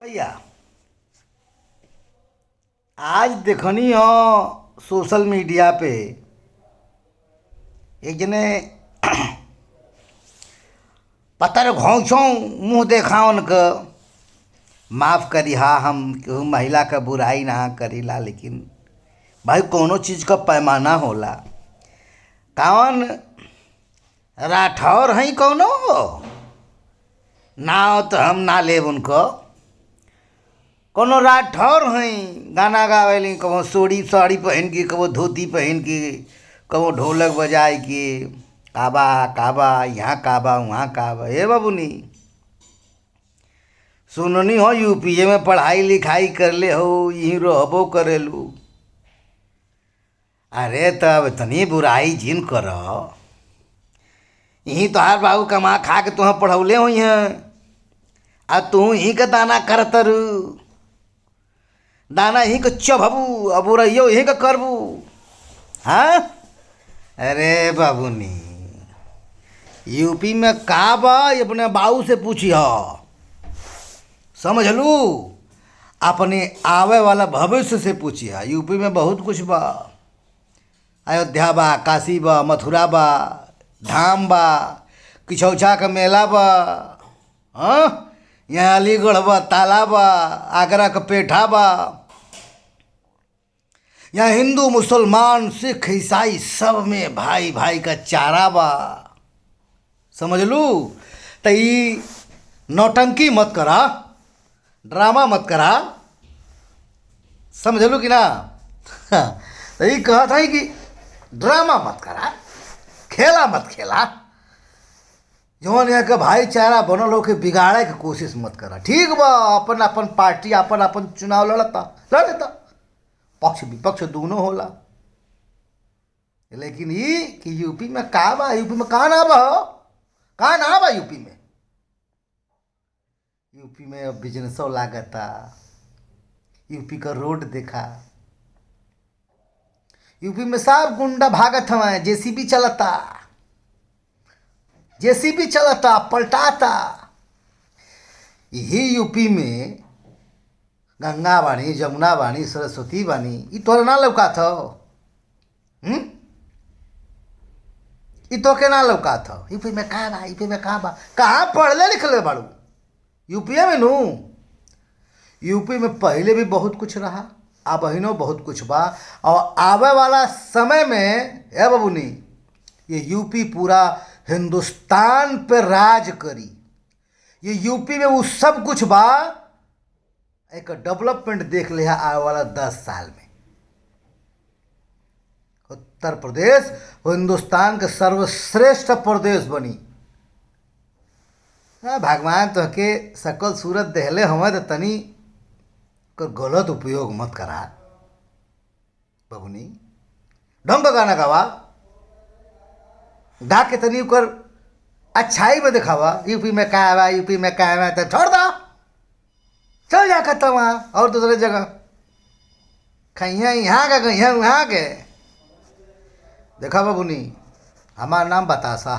भैया आज देखनी हो सोशल मीडिया पे एक जने पतर घोंचों मुंह देखावन क। माफ़ करिहा, हम केहू महिला क बुराई ना करीला, लेकिन भाई कौनो चीज़ क पैमाना होला। कौन राठौर हई कौनो नाव तो हम ना लेब उनको। कोनो राठौर हई गाना गावेली, कबो सोड़ी साड़ी पहन के, कबो धोती पहन के, कबो ढोलक बजाए के, काबा काबा यहाँ काबा वहाँ काबा। हे बाबूनी सुननी हो यूपीए में पढ़ाई लिखाई करले हो, यहीं रहबो करेलू। अरे तब इतनी बुराई जिन कर, यहीं तोहार बाबू कमा खा के तुहा पढ़ौले हुई हैं, आ तू यहीं के दाना करतरू, दाना यहीं के चबबू, अब बुराइयो यहीं के करबू। हाँ अरे बाबूनी यूपी में का बा ये अपने बाबू से पूछी हो, समझ लू। अपने आवे वाला भविष्य से पूछी है। यूपी में बहुत कुछ बा, अयोध्या बा, काशी बा, मथुरा बा, धाम बा, किछौछा का मेला बा, हाँ यहाँ अलीगढ़ बा, ताला बा, आगरा का पेठा बा। यहाँ हिंदू मुसलमान सिख ईसाई सब में भाई भाई का चारा बा, समझ लू। तो ई नौटंकी मत करा, ड्रामा मत करा, समझ लू कि ना। तो ई कहत है कि ड्रामा मत करा, खेला मत खेला, जौन यहाँ के भाईचारा बनल हो के बिगाड़े के कोशिश मत करा। ठीक बा, अपन अपन पार्टी अपन अपन चुनाव लड़ता लड़ता, पक्ष विपक्ष दोनों होला, लेकिन ई कि यूपी में का बा, यूपी में का ना बा, का ना बा यूपी में। यूपी में अब बिजनेसो लागता, यूपी का रोड देखा, यूपी में सब गुंडा भागत हवे, जेसीबी चलता, जेसीबी चलता पलटाता। यही यूपी में गंगा बानी, जमुना बानी, सरस्वती बानी, ई तोरा ना लौकात हो, ई तोके ना लौकात हो। यूपी में का बा, यूपी में का बा, कहाँ पढ़ले लिखले बाड़ू यूपीए में नू। यूपी में पहले भी बहुत कुछ रहा, अब अहिनो बहुत कुछ बा, और आवे वाला समय में ए बाबूनी ये यूपी पूरा हिंदुस्तान पे राज करी। ये यूपी में वो सब कुछ बा, एक डेवलपमेंट देख लिया आवे वाला 10 साल में। उत्तर प्रदेश हिंदुस्तान के सर्वश्रेष्ठ प्रदेश बनी। हाँ, भगवान तो के सकल सूरत देहले हमें तो तनी कर गलत उपयोग मत करा बबुनी। ढंग का गाना गावा, गा के तनी कर अच्छाई में दिखावा। यूपी में का आवा, यूपी में का आवा, तो छोड़ दो, चल जा खत्म वहाँ और दूसरे जगह खइया यहाँ का खइया वहाँ के। देखा बबुनी, हमार नाम बतासा,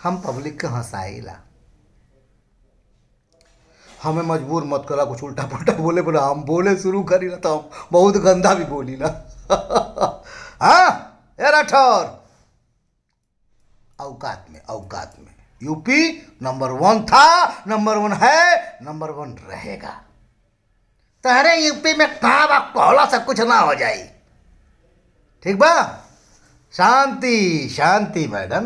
हम पब्लिक के हंसाइला, हमें मजबूर मत करा कुछ उल्टा पुल्टा बोले। बोला हम बोले शुरू करी ना तो हम बहुत गंदा भी बोली ना। हाँ ए राठौर, औकात में, औकात में यूपी नंबर 1 था, नंबर 1 है, नंबर 1 रहेगा। तहरे यूपी में कहाँ बा कहला सब कुछ ना हो जाए। ठीक बा, शांति शांति मैडम।